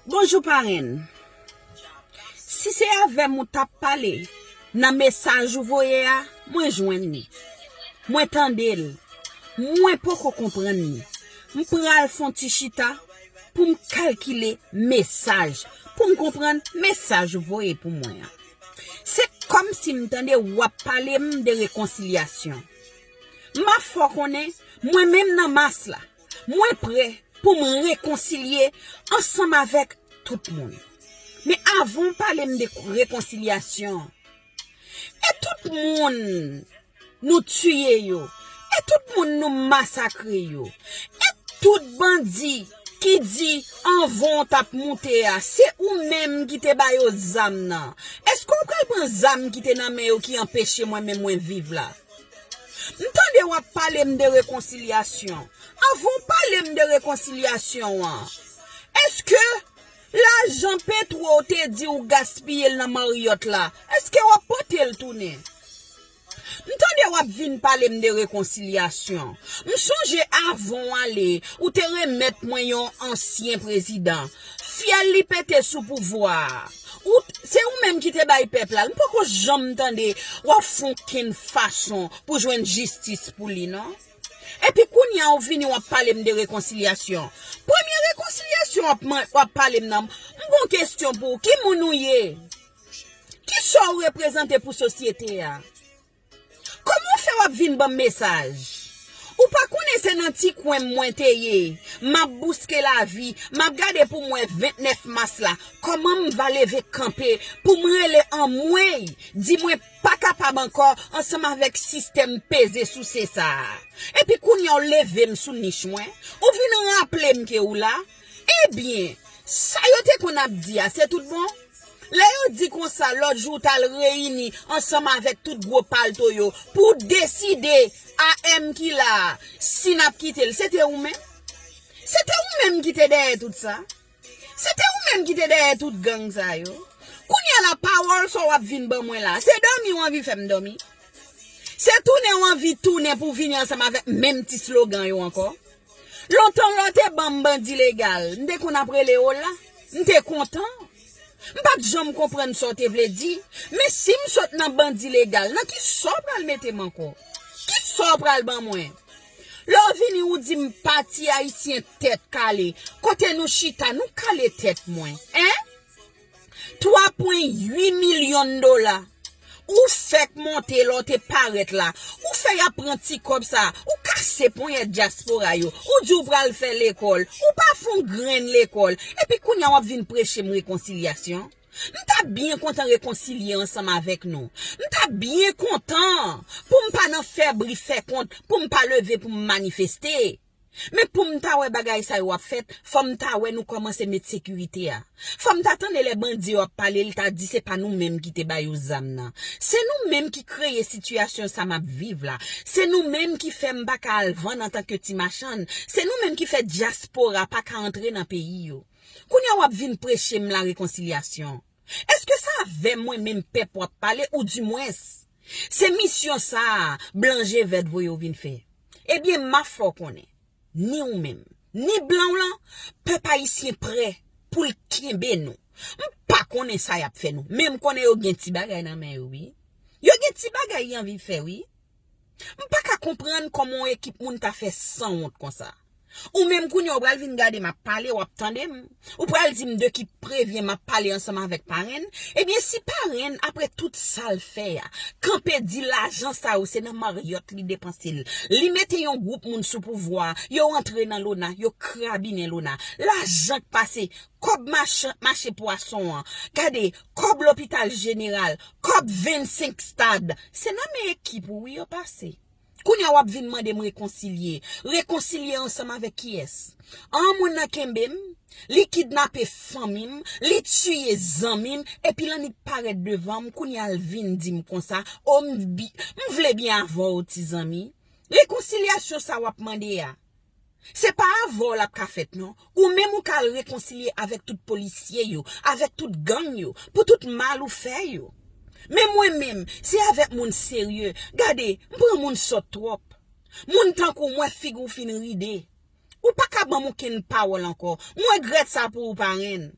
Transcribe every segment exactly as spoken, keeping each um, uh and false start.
Bonjou parenn. Si se avè m ou t ap pale nan mesaj ou voye a, mwen jwenn li. Mwen tande l. Mwen poko konprann li. M pral fè yon ti chita pou m kalkile mesaj, pou m konprann mesaj ou voye pou mwen an. Se kòmsi m tande w ap pale m de rekonsilyasyon. M ap fè w konnen, mwen menm nan mas la, mwen prè pou m rekonsilye ansanm avèk tout moun. Men avan w pale m de rekonsilyasyon, e tout moun nou tiye yo, e tout moun nou masakre yo, e tout bandi ki di anvan w t ap moute a, se ou menm ki te ba yo zam nan. Èske w pral pran zam ki te nan men yo ki anpeche mwen menm mwen viv la? M tande w ap pale m de rekonsilyasyon. Avan w pale m de rekonsilyasyon an, èske lajan Petwo w te di w gaspiye l nan Marriott la, èske w ap pote l tounen? M tande w ap vin pale m de rekonsilyasyon. M sonje avan w ale, ou te remèt mwen yon ansyen prezidan. Fyèl li pete sou pouvwa a. Ou, se ou menm ki te bay pèp la l. M poko janm tande w ap fè okenn fason pou jwenn jistis pou li, non. Epi kounye a ou vini w ap pale m de rekonsilyasyon. Premye rekonsilyasyon w ap, w ap pale m nan, m gon kesyon pou ou. Ki moun ou ye? Ki sa w reprezante pou sosyete a? Kòman w fè w ap vin ban m mesaj? Ou pa konnen se nan ti kwen m mwen te ye? M ap bouske lavi, m ap gade pou m wè vennèf mas la, kòman m va leve kanpe pou m rele anmwey, di mwen pa kapab ankò ansanm avèk sistèm peze souse sa a. Epi kounye a w leve m sou nich mwen, ou vin raple m ke w la. Ebyen, sa yo te konn ap di a, se tout bon? Lè yo di konsa, lòt jou w t al reyini ansanm avèk tout gwo palto yo pou w deside A M ki la a, si n ap kite l, se te ou menm? Se te ou menm ki te dèyè tout sa? Se te ou menm ki te dèyè tout gang sa yo? Kounye a la, pawòl sa w ap vin ban mwen la, se dòmi w anvi fè m dòmi? Se tounen w anvi tounen pou w vini ansanm avèk menm ti slogan yo ankò? Lontan lè w te ban m bandi legal, m te konn ap rele w la. M te kontan. M pa t janm konprann sa w te vle di. Men si m sot nan bandi legal, nan ki sa w pral mete m ankò? Ki sa w pral ban mwen? Lè w vini, ou di m pati ayisyen tèt kale. Kote nou chita, nou kale tèt mwen. En? Twa pwen uit milyon dola. Ou fèk monte lè w te parèt la. Ou fè y ap pran ti kòb sa. Ou kase ponyèt dyaspora yo. Ou di w pral fè lekòl. Ou pa fè yon grenn lekòl. Epi kounye a w ap vin preche m rekonsilyasyon. M t ap byen kontan rekonsilye ansanm avèk nou. M t ap byen kontan pou m pa nan fè bri fè kont, pou m pa leve pou m manifeste. Men pou m ta wè bagay sa yo ap fèt, fò m ta wè nou kòmanse met sekirite a. Fò m ta tande lè bandi yo ap pale, l ta di se pa nou menm ki te ba yo zam nan. Se nou menm ki kreye sitiyasyon sa m ap viv la. Se nou menm ki fè m pa ka al vann antanke ti machann. Se nou menm ki fè dyaspora pa ka antre nan peyi yo. Kounye a w ap vin preche m la rekonsilyasyon. Èske se avè mwen menm pèp w ap pale, oudimwens se misyon sa a blan je vèt voye w vin fè? Ebyen, m ap fè w konnen, ni ou menm, ni blan w lan, pèp ayisyen prè pou l kenbe nou. M pa konnen sa y ap fè nou, men m konnen yo gen ti bagay nan men yo, wi. Yo gen ti bagay y anvi fè, wi. M pa ka konprann kòman yon ekip moun ta fè sanwont konsa. Ou menm kounye a w pral vin gade m ap pale, w ap tande m. Ou pral di m de ki prevyen m ap pale ansanm avèk parenn. Ebyen, si parenn, apre tout sa l fè a, kanpe di lajan sa yo se nan Marriott li depanse l. Li mete yon gwoup moun sou pouvwa, yo antre nan lona, yo krabinen lona. Lajan k pase, kòb mache, mache pwason an. Gade, kòb lopital jeneral, kòb vennsenk stad. Se nan men ekip ou wi yo pase. Kounye a w ap vin mande m rekonsilye. Rekonsilye ansanm avèk kiyès? An, moun nan kenbe m, li kidnape fanmi m, li tiye zanmi m, epi l annik parèt devan m, kounye a l vin di m konsa, o m bi-, m vle byen avè w ti zanmi. Rekonsilyasyon sa w ap mande a, se pa avè w l ap ka fèt non. Ou menm ou ka al rekonsilye avèk tout polisye yo, avèk tout gang yo, pou tout mal ou fè yo. Men mwen menm, se avèk moun serye. Gade, m pran moun sòt twòp. Moun tankou w, m wè figi w fin ride. Ou pa ka ban m okenn pawòl ankò. M regrèt sa pou ou, parenn.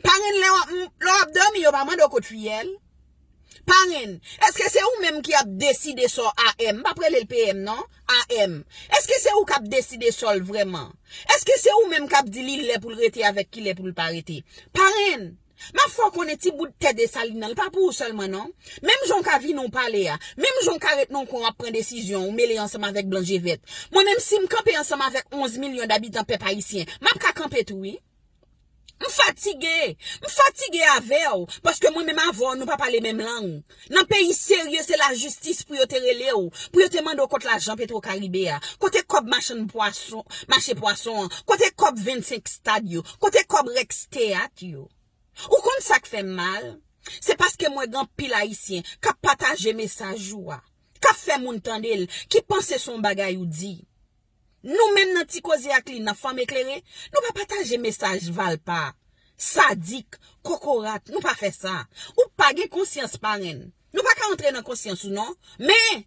Parenn, lè w ap, lè w ap dòmi, yo pa mande w kote fiyèl. Parenn, èske se ou menm ki ap deside sa w A M? M p ap rele l P M non, A M. Èske se ou k ap deside sa w vrèman? Èske se ou menm k ap di li lè pou l rete avèk kilè pou l pa rete? Parenn, m ap fè w konnen ti bout tè Desalin nan, l pa pou ou sèlman non. Menm jan w ka vini w pale a, menm jan w ka ret nan yon kwen w ap pran desizyon, ou mele ansanm avèk blan je vèt. Mwen menm si m kanpe ansanm avèk onz milyon dabitan pèp ayisyen, m ap ka kanpe tou wi. M fatige. M fatige avè w, paske mwen menm avè w, nou pa pale menm lang. Nan peyi serye, se lajistis pou yo te rele w, pou yo te mande w kot lajan Petro Karibe a, kote kòb machann pwason, mache pwason an, kote kòb vennsenk stad yo, kote kòb Rex Teyat yo. Ou konn sa k fè m mal? Se paske m wè gen anpil Ayisyen k ap pataje mesaj ou a, k ap fè moun tande l, ki panse se yon bagay ou di. Nou menm nan Ti Koze ak Lina, Fanm Eklere, nou pa pataje mesaj valpa, sadik, kokorat, nou pa fè sa. Ou pa gen konsyans parenn. Nou pa ka antre nan konsyans ou non. Men,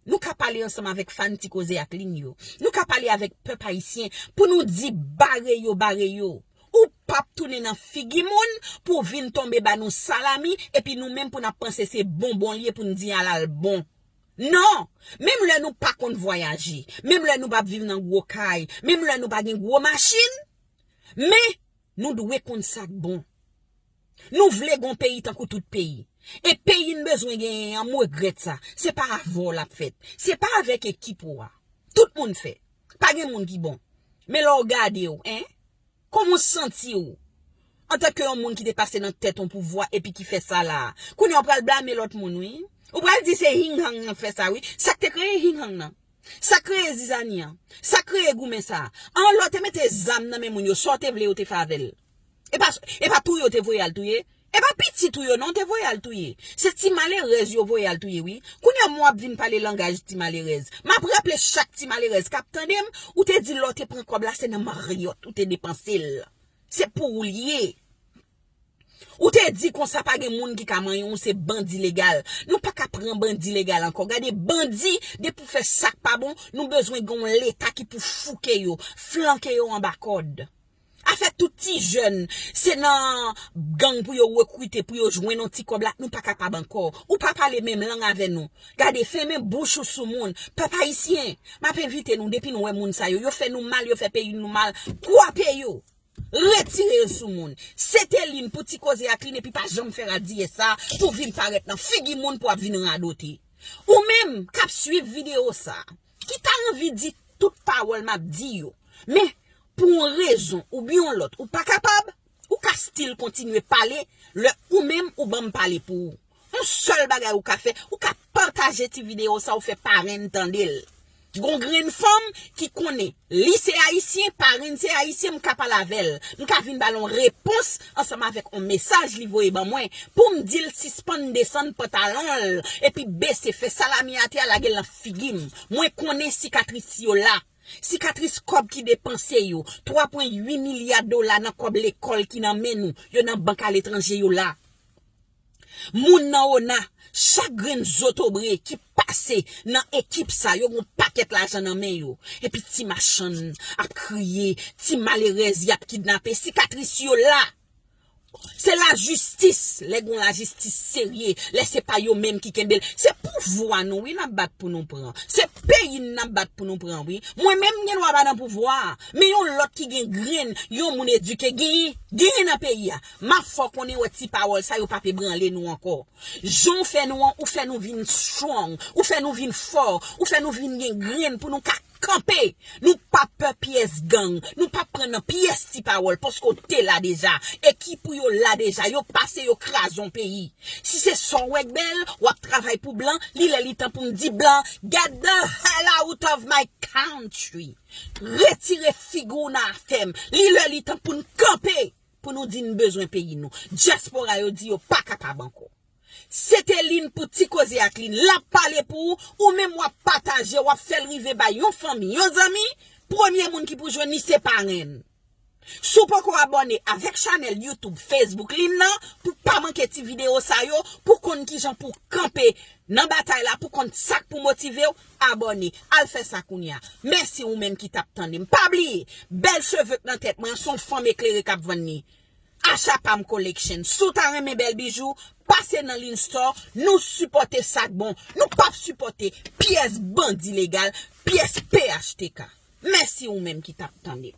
nou ka pale ansanm avèk fan Ti Koze ak Lin yo. Nou ka pale avèk pèp ayisyen pou nou di bare yo, bare yo. Ou p ap tounen nan figi moun pou w vin tonbe ba nou salami, epi nou menm pou n ap panse se bonbon l ye pou n di al al bon. Non! Menm lè nou pa konn vwayaje, menm lè nou p ap viv nan gwo kay, menm lè nou pa gen gwo machin, men nou dwe konn sa k bon. Nou vle gon peyi tankou tout peyi. E peyi n bezwen genyen an, m regrèt sa. Se pa avè w l ap fèt. Se pa avèk ekip ou a. Tout moun fè. Pa gen moun ki bon. Men lè w gade w, en? Kòman w santi w? Antanke yon moun ki te pase nan tèt yon pouvwa epi ki fè sa la a. Kounye a w pral blame lòt moun, wi. Ou pral di se Hing Hang nan k fè sa, wi. Sa k te kreye Hing Hang nan? Sa k kreye zizani an? Sa k kreye goumen sa a? An lè w te mete zam nan men moun yo, sa w te vle yo te fè avè l? E pa, e pa touye w te voye al touye? E pa pitit ou yo non te voye al touye. Se ti malerèz yo voye al touye wi. Kounye a m w ap vin pale langaj ti malerèz. M ap raple chak ti malerèz k ap tande m, ou te di lè w te pran kòb la se nan Marriott ou te depanse l. Se pou ou l ye. Ou te di konsa pa gen moun ki ka manyen w, se bandi legal. Nou pa ka pran bandi legal ankò. Gade bandi, depi w fè sa k pa bon, nou bezwen gen yon leta ki pou fouke yo, flanke yo anba kòd. Afè tout ti jèn, se nan gang pou yo rekrite, pou yo jwenn yon ti kòb la, nou pa kapab ankò. Ou pa pale menm lang avè nou. Gade, fèmen bouch ou sou moun. Pèp ayisyen, m ap envite nou, depi nou wè moun sa yo, yo fè nou mal, yo fè peyi nou mal, kwape yo. Retire yo sou moun. Sete Lin pou Ti Koze ak Lin epi pa janm fè radiyè sa pou vin parèt nan figi moun pou ap vin radote. Ou menm k ap swiv videyo sa, ki ta anvi di tout pawòl m ap di yo, men pou yon rezon oubyen yon lòt ou pa kapab, ou ka still kontinye pale lè ou menm ou ban m pale pou ou. Yon sèl bagay ou ka fè, ou ka pataje ti videyo sa ou fè parenn tande l. Gon grenn fanm ki konnen li se ayisyen, parenn se ayisyen, m ka pale avè l. M ka vin ba l yon repons ansanm avèk yon mesaj li voye ban mwen pou m di l sispann desann pantalon l epi bese fè salami atè a lage l nan figi m. Mwen konnen sikatris yo la. Sikatris kòb ki depanse yo, twa pwen uit milya dola nan kòb lekòl ki nan men nou, yo nan bank aletranje yo la. Moun nan ona, chak grenn zotobre ki pase nan ekip sa, yo gon pakèt lajan nan men yo. Epi ti machann ap kriye, ti malerèz y ap kidnape, sikatris yo la. Se lajistis, lè gon lajistis serye, lè se pa yo menm ki kenbe l. Se pouvwa nou wi n ap bat pou nou pran. Se peyi n n ap bat pou nou pran wi. Mwen menm m gen dwa pa nan pouvwa a, men yon lòt ki gen grenn, yon moun edike, genyen, genyen nan peyi a. M ap fè w konnen wè ti pawòl sa yo p ap ebranle nou ankò. Jan w fè nou an, ou fè nou vin strong, ou fè nou vin fò, ou fè nou vin gen grenn pou nou ka kanpe. Nou p ap pè pyès gang, nou p ap pran nan pyès ti pawòl paske w te la deja. Ekip ou yo la deja, yo pase yo kraze yon peyi. Si se sa w wè k bèl, w ap travay pou blan, li lè li tan pou m di blan, get the hell out of my country. Retire figi w nan afè m. Li lè li tan pou n kanpe, pou nou di n bezwen peyi nou. Dyaspora yo di yo pa kapab ankò. Sete Lin pou Ti Koze ak Lin. L ap pale pou ou, ou menm w ap pataje, w ap fè l rive bay yon fanmi, yon zanmi, premye moun ki pou jwenn li se parenn. Si w poko abòne avèk chanèl YouTube, Facebook Lin nan, pou pa manke ti videyo sa yo, pou konn kijan pou kanpe nan batay la, pou konn sa k pou motive w, abòne. Al fè sa kounye a. Mèsi ou menm ki t ap tande m. Pa bliye, bèl cheve k nan tèt mwen an, se yon fanm eklere k ap vann li. Achapam Collection. Si w ta renmen bèl bijou, pase nan Linstore, nou sipòte sa k bon. Nou p ap sipòte pyès bandi legal, pyès P H T K. Mèsi ou menm ki t ap tande m.